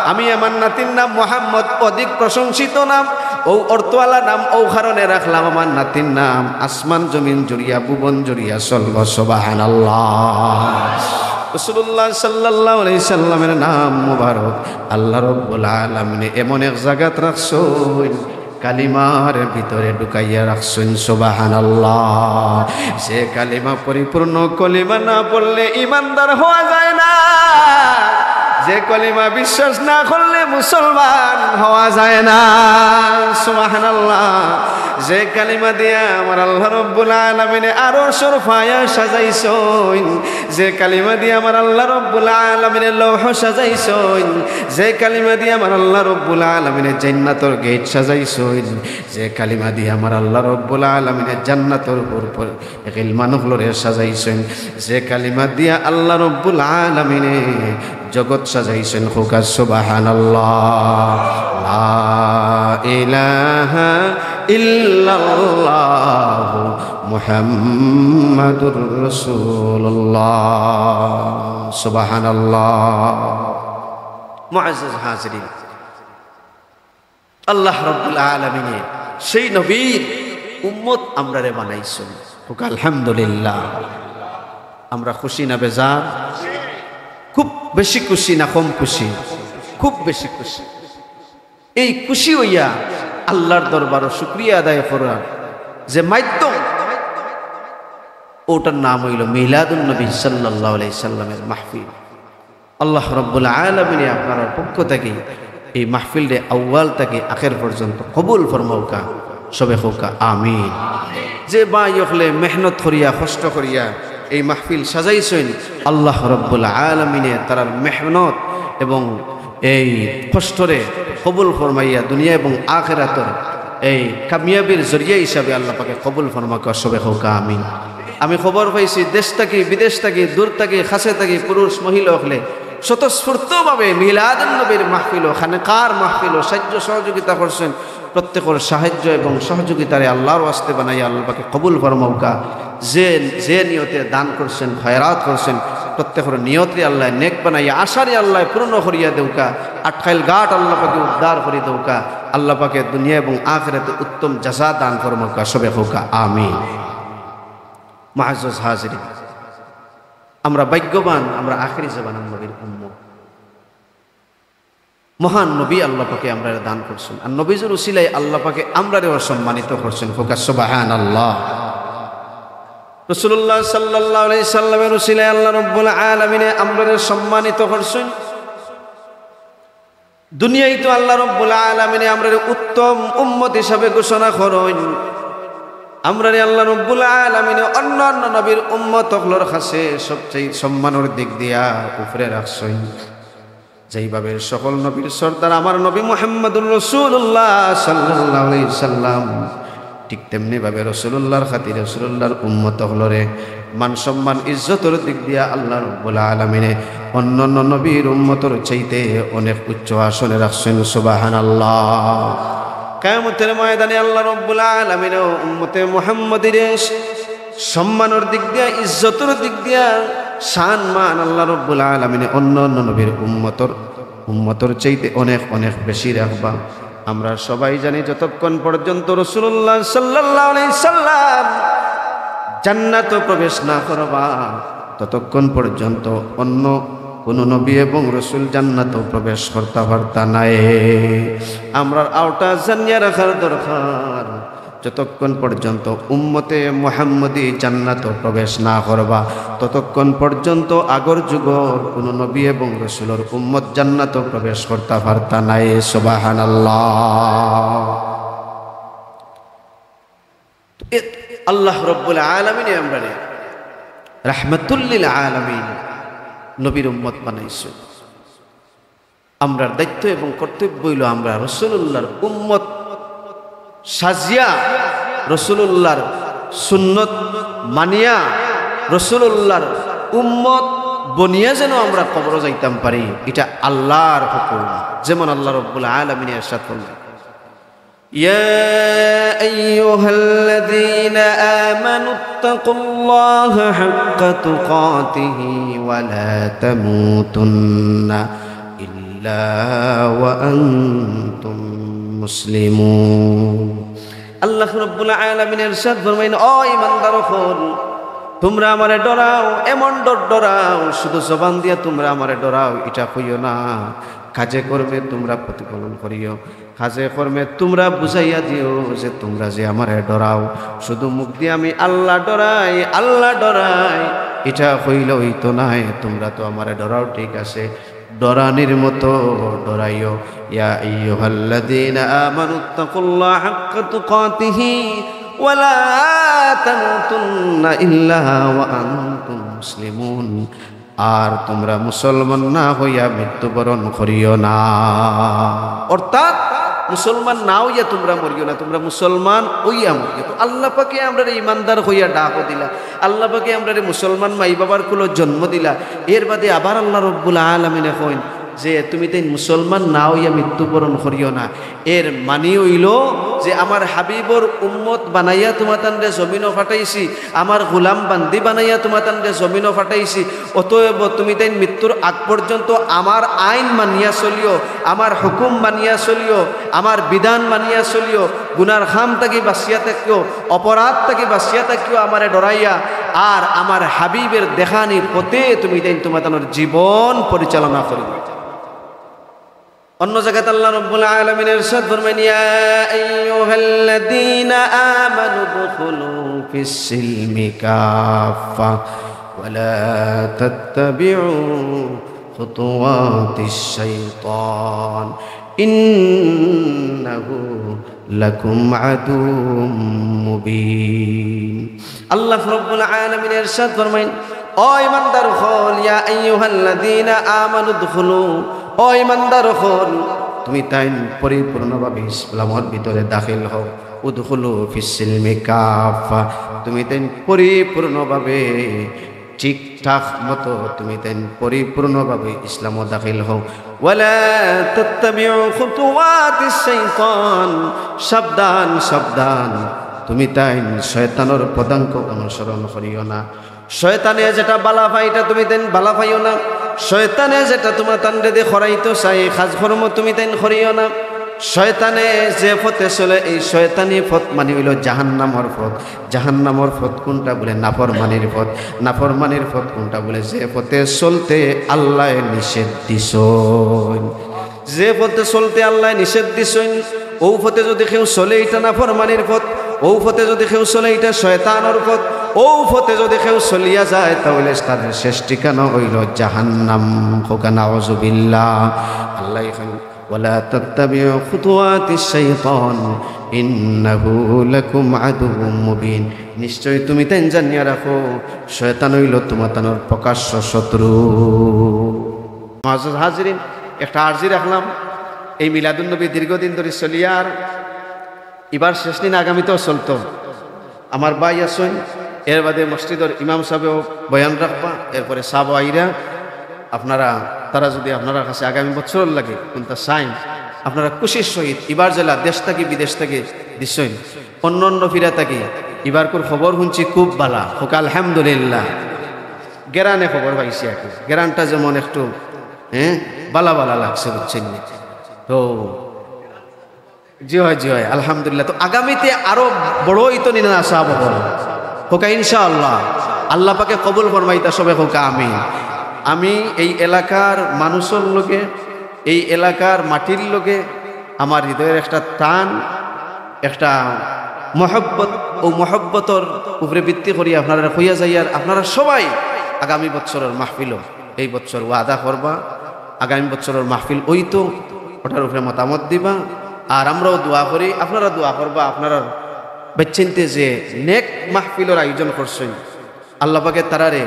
আমি আমার নাতির নাম মুহাম্মদ, অধিক প্রশংসিত নাম, অউ অর্থআলা নাম, অউ কারণে রাখলাম আমার নাতির নাম। আসমান জমিন জুড়িয়া, ভুবন জুড়িয়া চলবো।" সুবহানাল্লাহ। রাসূলুল্লাহ সাল্লাল্লাহু আলাইহি সাল্লামের নাম মুবারক আল্লাহ রব্বুল আলামিনে এমন এক জাগাত রাখছইন, কালিমার ভিতরে ঢুকাইয়া রাখছইন। সুবহানাল্লাহ। যে কালিমা পরিপূর্ণ কলিমা না পড়লে ইমানদার হওয়া যায় না, যে কলিমা বিশ্বাস না করলে মুসলমান হওয়া যায় না। সুবহানাল্লাহ। যে কালিমা দিয়া আমার আল্লাহ রব্বুল আলামিনে আরশর পায়া সাজাইছইন, যে কালিমা দিয়া আমার আল্লাহ রব্বুল আলামিনে লৌহ সাজাইছইন, যে কালিমা দিয়া আমার আল্লাহ রব্বুল আলামিনে জান্নাতর গেট সাজাইছইন, যে কালিমা দিয়া আমার আল্লাহ রব্বুল আলামিনে জান্নাতর উপর পর-, গিলমান অকলরে সাজাইছইন, যে কালিমা দিয়া আল্লাহ রব্বুল আলামিনে জগৎ সাজাইছইন, কউক্কা সুবহানাল্লাহ। লা ইলাহা ইল্লাল্লাহু মুহাম্মাদুর রাসূলুল্লাহ। সুবহানাল্লাহ। মুআজ্জাজ হাজিরিন, আল্লাহ রাব্বুল আলামিনে সেই নবীর উম্মত আমরারে বানাইছইন। কউক্কা আলহামদুলিল্লাহ। আমরা খুশি না বেজার? খুব বেশি খুশি না কম খুশি? খুব বেশি খুশি। এই খুশি অইয়া আল্লাহর দরবারো শুকরিয়া আদায় করার যে মাধ্যম, অটার নাম অইলো মিলাদুন নবী সাল্লাল্লাহু আলাইহি সাল্লামের মাহফিল। আল্লাহ রাব্বুল আলামিনে আপনারার পক্ষ থাকি এই মাহফিলরে আউয়াল থাকি আখের পর্যন্ত কবুল ফরমাউক্কা, সবে কউক্কা আমিন। যে ভাই অকলে মেহনত করিয়া, কষ্ট করিয়া এই মাহফিল সাজাইছইন, আল্লাহ রব্বুল আলামিনে তারার মেহনত এবং এই কষ্টরে কবুল ফরমাইয়া দুনিয়া এবং আখেরাতর এই কামিয়াবির জরিয়া হিসাবে আল্লাহ পাকে কবুল ফরমাউক্কা, সবে কউক্কা আমিন। আমি খবর পাইছি, দেশ থাকি, বিদেশ থাকি, দূর থাকি, কাছে থাকি, পুরুষ, মহিলা অকলে স্বতঃস্ফূর্তভাবে মিলাদুন নবীর মাহফিলো, খানকার মাহফিলো সাহায্য সহযোগিতা করছইন। প্রত্যেকর সাহায্য এবং সহযোগিতারে আল্লাহর ওয়াস্তে বানাইয়া আল্লাহ পাকে কবুল ফরমাউক্কা। যে, যে নিয়তে দান করছইন, খয়রাত করছইন, প্রত্যেকর নিয়তরে আল্লায় নেক বানাইয়া, আশারে আল্লায় পূর্ণ করিয়া দেউক্কা। আটখাইল ঘাট আল্লাহ পাকে উদ্ধার করি দেউক্কা। আল্লাহ পাকে দুনিয়া এবং আখেরাতে উত্তম জাযা দান ফরমাউক্কা, সবে কউক্কা আমিন। মুআজ্জাজ হাজিরিন, আমরা ভাগ্যবান, আমরা আখেরি জামানার নবীর উম্মত। মহান নবী আল্লাহ পাকে আমরারে দান করছইন, আর নবীজির উসিলায় আল্লাহ পাকে আমরারেও সম্মানিত করছইন। কউক্কা সুবহানাল্লাহ। রাসূলুল্লাহ সাল্লাল্লাহু আলাইহি সাল্লামের উসিলায় আল্লাহ রব্বুল আলামিনে আমরারে সম্মানিত করছইন। দুনিয়াইত আল্লাহ রব্বুল আলামিনে আমরারে উত্তম উম্মত হিসাবে ঘোষণা করইন। আমরারে আল্লাহ রব্বুল আলামিনে অন্যান্য নবীর উম্মত অকলর কাছে সবচেয়ে সম্মানর দিক দিয়া উপরে রাখছইন। যেইভাবে সকল নবীর সর্দার আমার নবী মুহাম্মদুর রাসূলুল্লাহ সাল্লাল্লাহু আলাইহি সাল্লাম, ঠিক তেমনি ভাবে রাসূলুল্লাহর খাতিরে রাসূলুল্লাহর উম্মত অকলরে মান সম্মান ইজ্জতর দিক দিয়া আল্লাহ রব্বুল আলামিনে অন্যান্য নবীর উম্মতর চাইতে অনেক উচ্চ আসনে রাখছইন। সুবহানাল্লাহ। কিয়ামতের ময়দানে আল্লাহ রব্বুল আলামিনে উম্মতে মুহাম্মদীরে সম্মানর দিক দিয়া, ইজ্জতর দিক দিয়া, শান মান আল্লাহ রব্বুল আলামিনে অন্য অন্য নবীর উম্মতর, উম্মতর চাইতে অনেক, অনেক বেশি রাখবা। আমরা সবাই জানি, যতক্ষণ পর্যন্ত রাসূলুল্লাহ সাল্লাল্লাহু আলাইহি সাল্লাম জান্নাতো প্রবেশ না করবা, ততক্ষণ পর্যন্ত অন্য কোনো নবী এবং রাসূল জান্নাতো প্রবেশ করতা পারতা নায়। আমরার অউটা জানিয়া রাখার দরকার, যতক্ষণ পর্যন্ত উম্মতে মুহাম্মদী জান্নাতো প্রবেশ না করবা, ততক্ষণ পর্যন্ত আগর যুগর কোনো নবী এবং রাসূলর উম্মত জান্নাতো প্রবেশ করতা পারতা নায়। সুবহানাল্লাহ। তো এ আল্লাহ রব্বুল আলামিনে আমরারে রাহমাতুল লিল আলামিন নবীর উম্মত বানাইছইন। আমরার দায়িত্ব এবং কর্তব্য অইলো আমরা রাসূলুল্লাহর উম্মত সাজিয়া, রাসূলুল্লাহর সুন্নত মানিয়া, রাসূলুল্লাহর উম্মত বনিয়া যেন আমরা কবরো যাইতাম পারি। ইটা আল্লাহর হুকুম। যেমন আল্লাহ রব্বুল আলামিনে ইরশাদ ফরমাইন, يا أيها الذين آمنوا اتقوا الله حق تقاته ولا تموتن إلا وأنتم مسلمون। আল্লাহ রব্বুল আলামিন ইরশাদ ফরমাইন, "ও ইমানদার অকল, তুমরা আমারে ডরাও, এমন ডর ডরাও, শুধু জবান দিয়া তুমরা আমারে ডরাও, ইটা কইও না, কাজে কর্মে তুমরা প্রতিফলন করিও।" কাজে কর্মে তুমরা বুঝাইয়া দিও যে তুমরা যে আমারে ডরাও, শুধু মুখ দিয়া আমি আল্লাহ ডরাই, আল্লাহ ডরাই, ইটা কইলে অইতো নায়। তুমরা তো আমারে ডরাও, ঠিক আছে, ডরানির মতো ডরাইও। يا أيها الذين آمنوا اتقوا الله حق تقاته ولا تموتن إلا وأنتم مسلمون। আর তুমরা মুসলমান না অইয়া মৃত্যুবরণ করিও না। অর্থাৎ মুসলমান না অইয়া তুমরা মরিও না, তুমরা মুসলমান অইয়া মরিও। তো আল্লাহ পাকে আমরারে ইমানদার কইয়া ডাকও দিলা, আল্লাহ পাকে আমরারে মুসলমান মাই বাবার কুলো জন্ম দিলা। এর বাদে আবার আল্লাহ রব্বুল আলামিনে কইন যে, "তুমি তাইন মুসলমান না অইয়া মৃত্যুবরণ করিও না।" এর মানি অইলো যে আমার হাবিবর উম্মত বানাইয়া তুমাতানরে জমিনো পাঠাইছি, আমার গোলাম বান্দি বানাইয়া তুমাতানরে জমিনো পাঠাইছি। অতএব তুমি তাইন মৃত্যুর আগ পর্যন্ত আমার আইন মানিয়া চলিও, আমার হুকুম মানিয়া চলিও, আমার বিধান মানিয়া চলিও। গুনার কাম থাকি বাঁচিয়া থাকিও, অপরাধ থাকি বাঁচিয়া থাকিও আমারে ডরাইয়া, আর আমার হাবিবের দেখানি পথে তুমি তাইন তুমাতানর জীবন পরিচালনা করিও। অন্য জাগাত আল্লাহ রব্বুল আলামিন ইরশাদ ফরমাইন, يا أيها الذين آمنوا ادخلوا في السلم كافة ولا تتبعوا خطوات الشيطان। إنه لكم عدو مبين। আল্লাহ রাব্বুল আলামিন ইরশাদ ফরমাইন, "ও ইমানদার অকল, ইয়া আইয়ুহাল্লাযীনা আমানু উদখুলু, ও ইমানদার অকল, তুমি তাইন পরিপূর্ণভাবে ইসলামর ভিতরে দাখিল হও। উদখুলু ফিস সিলমি কাফফা, তুমি তাইন পরিপূর্ণভাবে ঠিকঠাক মতো তুমি তাইন পরিপূর্ণভাবে ইসলামো দাখিল হও। ওয়ালা তাত্তাবিউ খুতুওয়াতিশ শাইতান, সাবধান, সাবধান, তুমি তাইন শয়তানর পদাঙ্ক অনুসরণ করিও না। শয়তানে যেটা বালা পায়, ইটা তুমি তাইন বালা পাইও না। শয়তানে যেটা তুমাতানরে দি করাইতো চায়, কাজকর্ম তুমি তাইন করিও না।" শয়তানে যে পথে চলে, এই শয়তানি পথ মানি অইলো জাহান্নামর পথ। জাহান্নামর পথ কুনটা বুলে? নাফরমানির পথ। নাফরমানির পথ কুনটা বুলে? যে পথে চলতে আল্লায় নিষেধ দিছইন। যে পথে চলতে আল্লায় নিষেধ দিছইন, অউ পথে যুদি কেউ চলে, ইটা নাফরমানির পথ। অউ পথে যুদি কেউ চলে, ইটা শয়তানর পথ। অউ পথে যুদি কেউ চলিয়া যায়, তাইলে তার শেষ ঠিকানা অইলো জাহান্নাম। কউক্কা নাউজুবিল্লাহ। আল্লায় কইন, "ওয়ালা তাত্তাবিউ খুতুওয়াতিশ শাইতান, ইন্নাহু লাকুম আদুউম মুবিন।" নিশ্চয় তুমি তাইন জানিয়া রাখো, শয়তান অইলো তুমাতানর প্রকাশ্য শত্রু। মুআজ্জাজ হাজিরিন, একটা আরজি রাখলাম, এই মিলাদুন নবী দীর্ঘদিন ধরি চলিয়ার, ইবার শেষ দিন, আগামীতেও চলতো। আমার ভাই আছইন, এর বাদে মসজিদর ইমাম সাহেবও বয়ান রাখবা, এরপরে সাহেব আইরা, আপনারা, তারা যুদি আপনারার কাছে আগামী বছরর লাগি কুনতা চাইন, আপনারা খুশির সহিত, ইবার যেলা দেশ থাকি বিদেশ থাকি দিছইন, অন্য অন্য ফিরা থাকি, ইবারকুর খবর হুনছি খুব বালা, কউক্কা আলহামদুলিল্লাহ। গেরানে খবর পাইছি আর কি, গেরানটা যেমন একটু, হ্যাঁ, বালা বালা লাগছে, বুঝছইন নি? তো জি অয়, জি অয়, আলহামদুলিল্লাহ। তো আগামীতে আরো বড় অইতো নি না সাহেব অকল? কউক্কা ইনশাআল্লাহ। আল্লাহ পাকে কবুল ফরমাইতা, সবে কউক্কা আমিন। আমি এই এলাকার মানুষর লগে, এই এলাকার মাটির লগে আমার হৃদয়র একটা টান, একটা মহব্বত, অউ মহব্বতর উপরে ভিত্তি করি আপনারারে কইয়া যাইয়ার, আপনারা সবাই আগামী বছরর মাহফিলো এই বছর ওয়াদা করবা, আগামী বছরর মাহফিল অইতো, ওটার উপরে মতামত দিবা। আর আমরাও দোয়া করি, আপনারা দোয়া করবা, আপনারার বাইচ্চাইন্তে যে নেক মাহফিলর আয়োজন করছইন, আল্লাহ পাকে তারারে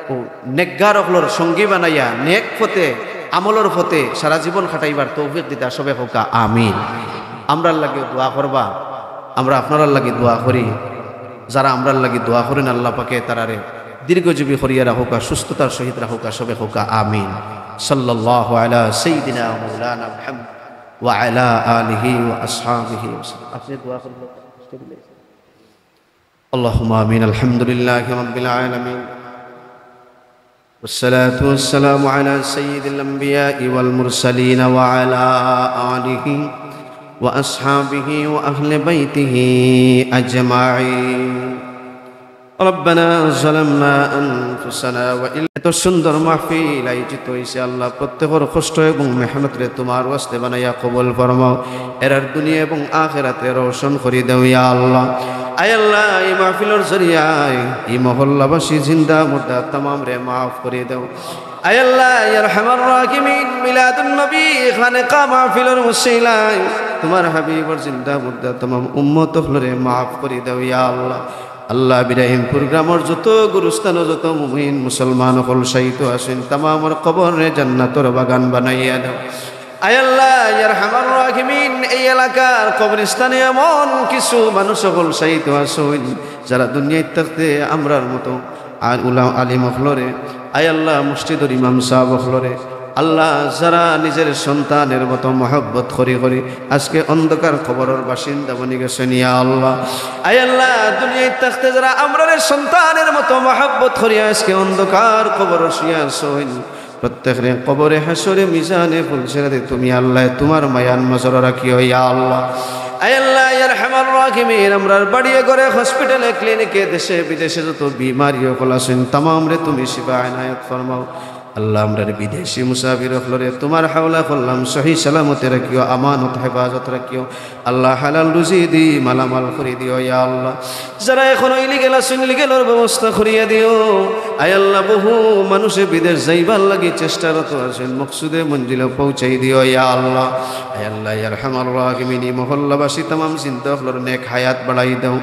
অউ নেককার অকলর সঙ্গী বানাইয়া নেক পথে, আমলর পথে সারা জীবন কাটাইবার তৌফিক দিতা, সবে কউক্কা আমিন। আমরার লাগি দোয়া করবা, আমরা আপনারার লাগি দোয়া করি। যারা আমরার লাগি দোয়া করইন, আল্লাহ পাকে তারারে দীর্ঘজীবী করিয়া রাখউক্কা, সুস্থতার সহিত রাখউক্কা, সবে কউক্কা আমিন। সাল্লাল্লাহু আলা সাইয়্যিদিনা মাওলানা মুহাম্মদ ওয়া আলা আলিহি ওয়া আসহাবিহি ওয়া সাল্লাম। আপনি দোয়া করবেন। اللهم آمين. الحمد لله رب العالمين. والصلاة والسلام على سيد الأنبياء والمرسلين وعلى آله وأصحابه وأهل بيته أجمعين. ربنا ظلمنا أنفسنا وإن এত সুন্দর মাহফিল আয়োজিত অইছে, আল্লাহ, প্রত্যেকর কষ্ট এবং মেহনতরে তুমার ওয়াস্তে বানাইয়া কবুল ফরমাও। এরার দুনিয়া এবং আখিরাতরে রওশন করি দেও, ইয়া আল্লাহ। আয় আল্লাহ, এই মাহফিলর জরিয়ায় এই মহল্লাবাসী জিন্দা মুর্দা তামামরে মাফ করি দেও। আয় আল্লাহ, ইয়া আরহামার রাহিমিন, মিলাদুন নবী খানকা মাহফিলর উসিলায় তুমার হাবিবর জিন্দা মুর্দা তামাম উম্মত অকলরে মাফ করি দেও, ইয়া আল্লাহ। আল্লাহ, ইব্রাহিমপুর গ্রামর যত গুরুস্থানো যত মুমিন মুসলমান অকল শায়িত আছইন, তামামর কবররে জান্নাতর বাগান বানাইয়া দেও। আয় আল্লাহ, ইয়া আরহামার রাহিমিন, এই এলাকার কবরস্থানে এমন কিছু মানুষ অকল শায়িত আছইন, যারা দুনিয়াত থাকতে আমরার মতো আর উলা-, আলিম অকলরে, আয় আল্লাহ, মসজিদর ইমাম সাহেব অকলরে, আল্লাহ, যারা নিজের সন্তানের মতো মহব্বত করি করি আজকে অন্ধকার কবরর বাসিন্দা বনি গেছইন, ইয়া আল্লাহ। আয় আল্লাহ, দুনিয়াত থাকতে যারা আমরারে সন্তানের মতো মহব্বত করি আজকে অন্ধকার কবরো শুয়া আছইন, প্রত্যেকরে কবরে হাশরে মিজানে পুলসিরাতে তুমি আল্লাহ তুমার মায়ার নজর রাখিও, ইয়া আল্লাহ। আয় আল্লাহ, ইয়া আরহামার রাহিমিন, আমরার বাড়িয়ে ঘরে, হসপিটালে, ক্লিনিকে, দেশে বিদেশে যত বিমারি অকল আছইন, তামামরে তুমি শিফা এনায়েত ফরমাও। আল্লাহ, আমরার বিদেশি মুসাফির অকলরে তুমার হাওলা করলাম, সহি সালামতে রাখিও, আমানত হেফাজত রাখিও। আল্লাহ, হালাল রুজি দি মালামাল করি দিও, ইয়া আল্লাহ। যারা এখনো ইলিগেল আছইন, ইলিগেলর ব্যবস্থা করিয়া দিও। আয় আল্লাহ, বহু মানুষে বিদেশ যাইবার লাগি চেষ্টারত আছইন, মকসুদে মঞ্জিলো পৌঁছাই দিও, ইয়া আল্লাহ। আয় আল্লাহ, ইয়া আরহামার রাহিমিন, ই মহল্লাবাসী তামাম জিন্দা অকলর নেক হায়াত বাড়াই দেও,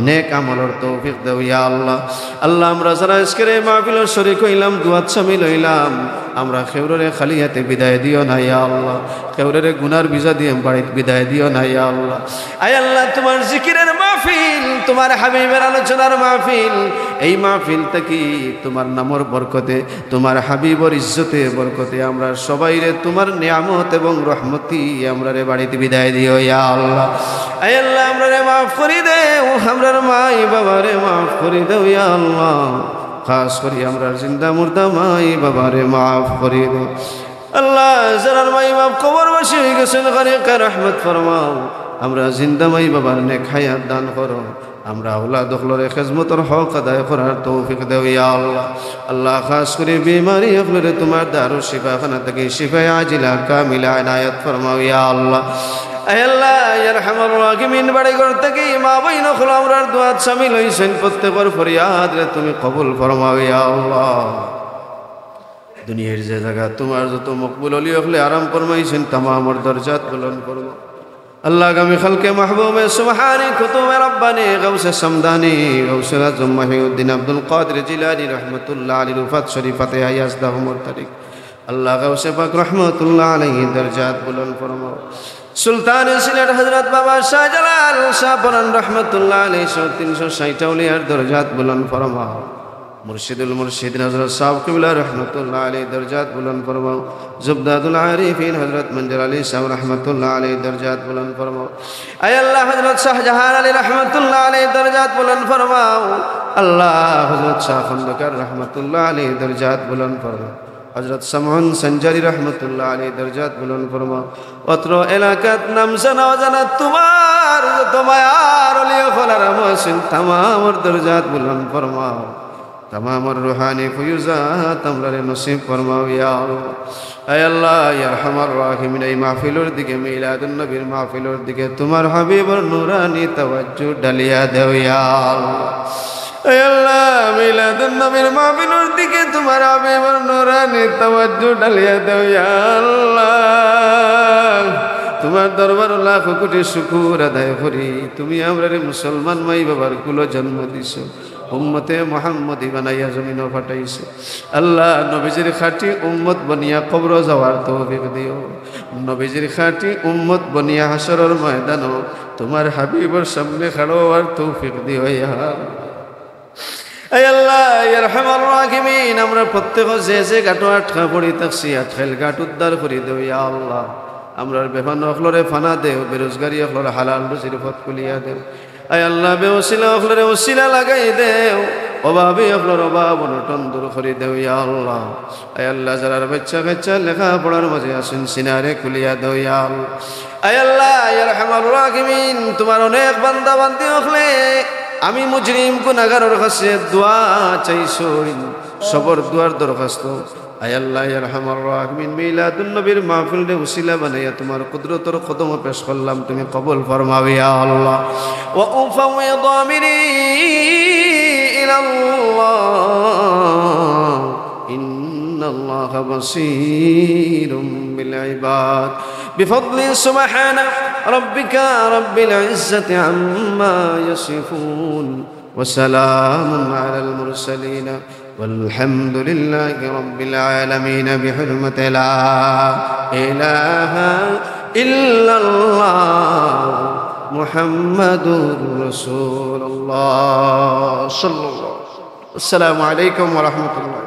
নেক আমলর তৌফিক দেও, ইয়া আল্লাহ। আল্লাহ, আমরা যারা আজকের এই মাহফিলর শরিক অইলাম, দোয়াত শামিল অইলাম, আমরা কেউররে খালি হাতে বিদায় দিও না, ইয়া আল্লাহ। কেউররে গুনার বোঝা দিয়া বাড়িত বিদায় দিও না, ইয়া আল্লাহ। আয় আল্লাহ, তুমার জিকিরের মাহফিল, তুমার হাবিবের আলোচনার মাহফিল, এই মাহফিল থাকি তুমার নামর বরকতে, তুমার হাবিবর ইজ্জতে বরকতে আমরা সবাইরে তুমার নিয়ামত এবং রহমতি আমরারে বাড়িত বিদায় দিও, ইয়া আল্লাহ। আয় আল্লাহ, আমরারে মাফ করি দেও, আমরার মাই বাবারে মাফ করি দেও, ইয়া আল্লাহ। খাস করি আমরার জিন্দা মুর্দা মাই বাবারে মাফ করি দেও। আল্লাহ, যারার মাই বাপ কবরবাসী অইগেছইন, গারিকে রহমত ফরমাও। আমরার জিন্দা মাই বাবার নেক হায়াত দান করো। আমরার আওলাদ অকলরে খেজমতর হক আদায় করার তৌফিক দেও, ইয়া আল্লাহ। আল্লাহ, খাস করি বিমারি অকলরে তুমার দারুশ শিফাখানা থাকি শিফায়ে আজিলা কামিলা এনায়েত ফরমাও, ইয়া আল্লাহ। আয় আল্লাহ, ইয়া আরহামার রাহিমিন, বাড়ি ঘর থাকি মা বইন অকল আমরার দোয়াত শামিল অইছইন, প্রত্যেকর ফরিয়াদরে তুমি কবুল ফরমাও, ইয়া আল্লাহ। দুনিয়ার যে জাগাত তুমার যত মকবুল অলি অকলে আরাম ফরমাইছইন, তামামর দরজাত বুলন্দ ফরমাও। আল্লাহ, আগামী কালকে মাহবুবে সুবহানি, কুতুবে রব্বানি, গাউসে সামদানি, গাউসুল আজম মহিউদ্দিন আব্দুল কাদির জিলানী রহমতুল্লাহ আলাইহির ওফাত শরিফ, ফাতেহা ইয়াজদাহ উমর তারিখ। আল্লাহ, গাউসে পাক রহমতুল্লাহ আলাইহির দরজাত বুলন্দ ফরমাও। সুলতানে সিলেট হযরত বাবা শাহজালাল শাহপরান রহমতুল্লাহ আলাইহি সহ তিনশো ষাইট আউলিয়ার দরজাত বুলন্দ ফরমাও। মুর্শিদুল মুর্শিদিন হযরত ছাব কিবলা রহমতুল্লাহ আলাইহির দরজাত বুলন্দ ফরমাও। জুবদাদুল আরিফিন হযরত মঞ্জুর আলী ছাব রহমতুল্লাহ আলাইহির দরজাত বুলন্দ ফরমাও। আয় আল্লাহ, হযরত শাহজাহান আলী রহমতুল্লাহ আলাইহির দরজাত বুলন্দ ফরমাও। আল্লাহ, হযরত শাহ খন্দকার রহমতুল্লাহ আলাইহির দরজাত বুলন্দ ফরমাও। হযরত শামউন সঞ্জারি রহমতুল্লাহ আলাইহির দরজাত বুলন্দ ফরমাও। অত্র এলাকাত নাম জানা অজানা তুমার যত মায়ার অলি অকল আরাম আছইন, তামামর দরজাত বুলন্দ ফরমাও। তামামর রুহানি ফয়ুজাত আমরারে নসিব ফরমাও, ইয়া আল্লাহ। আয় আল্লাহ, ইয়া আরহামার রাহিমিন, এই মাহফিলর দিকে, মিলাদুন নবীর মাহফিলর দিকে তুমার হাবিবর নুরানি তাওয়াজ্জু ডালিয়া দেও, ইয়া আল্লাহ। আয় আল্লাহ, মিলাদুন নবীর মাহফিলর দিকে তুমার হাবিবর নুরানি তাওয়াজ্জু ডালিয়া দেও, ইয়া আল্লাহ। তুমার দরবারো লাখো কোটি শুকুর আদায় করি, তুমি আমরারে মুসলমান মাই বাবার কুলো জন্ম দিছো, উম্মতে মুহাম্মদী বানাইয়া জমিনো পাঠাইছো। আল্লাহ, নবীজির খাঁটি উম্মত বনিয়া কবরো যাওয়ার তৌফিক দিও। নবীজির খাঁটি উম্মত বনিয়া হাশরর ময়দানো তুমার হাবিবর সামনে খাড়া অওয়ার তৌফিক দিও, ইয়া আল্লাহ। আয় আল্লাহ, ইয়া আরহামার রাহিমিন, আমরা প্রত্যেক যে যে ঘাটো আটকা পড়ি থাকছি, আটকাইল ঘাট উদ্ধার করি দেও, ইয়া আল্লাহ। আমরার বেফানা অকলরে ফানা দেও, বেরোজগারি অকলর হালাল রুজির পথ খুলিয়া দেও। আয় আল্লাহ, বেউসিলা অকলরে উসিলা লাগাই দেও, অভাবী অকলর অভাব অনটন দূর করি দেও, ইয়া আল্লাহ। আয় আল্লাহ, যারার বাচ্চা কাচ্চা লেখাপড়ার মাঝে আছইন, সিনারে খুলিয়া দেও, ইয়া আল্লাহ। আয় আল্লাহ, ইয়া আরহামার রাহিমিন, তুমার অনেক বান্দা বান্দি অকলে আমি মুজরিম গুনাগারর কাছে দোয়া চাইছইন, সবর দোয়ার দরখাস্ত। আয় আল্লাহ, ইয়া আরহামার রাহিমিন, মিলাদুন নবীর মাহফিলরে উসিলা বানাইয়া তুমার কুদরতর কদমো পেশ করলাম, তুমি কবুল ফরমাও, ইয়া আল্লাহ। وأفوض أمري إلى الله إن الله بصير بالعباد. بفضل سبحان ربك رب العزة عما يصفون، وسلام على المرسلين، والحمد لله رب العالمين، بحرمة لا إله إلا الله محمد رسول الله صلى الله عليه وسلم. السلام عليكم ورحمة الله.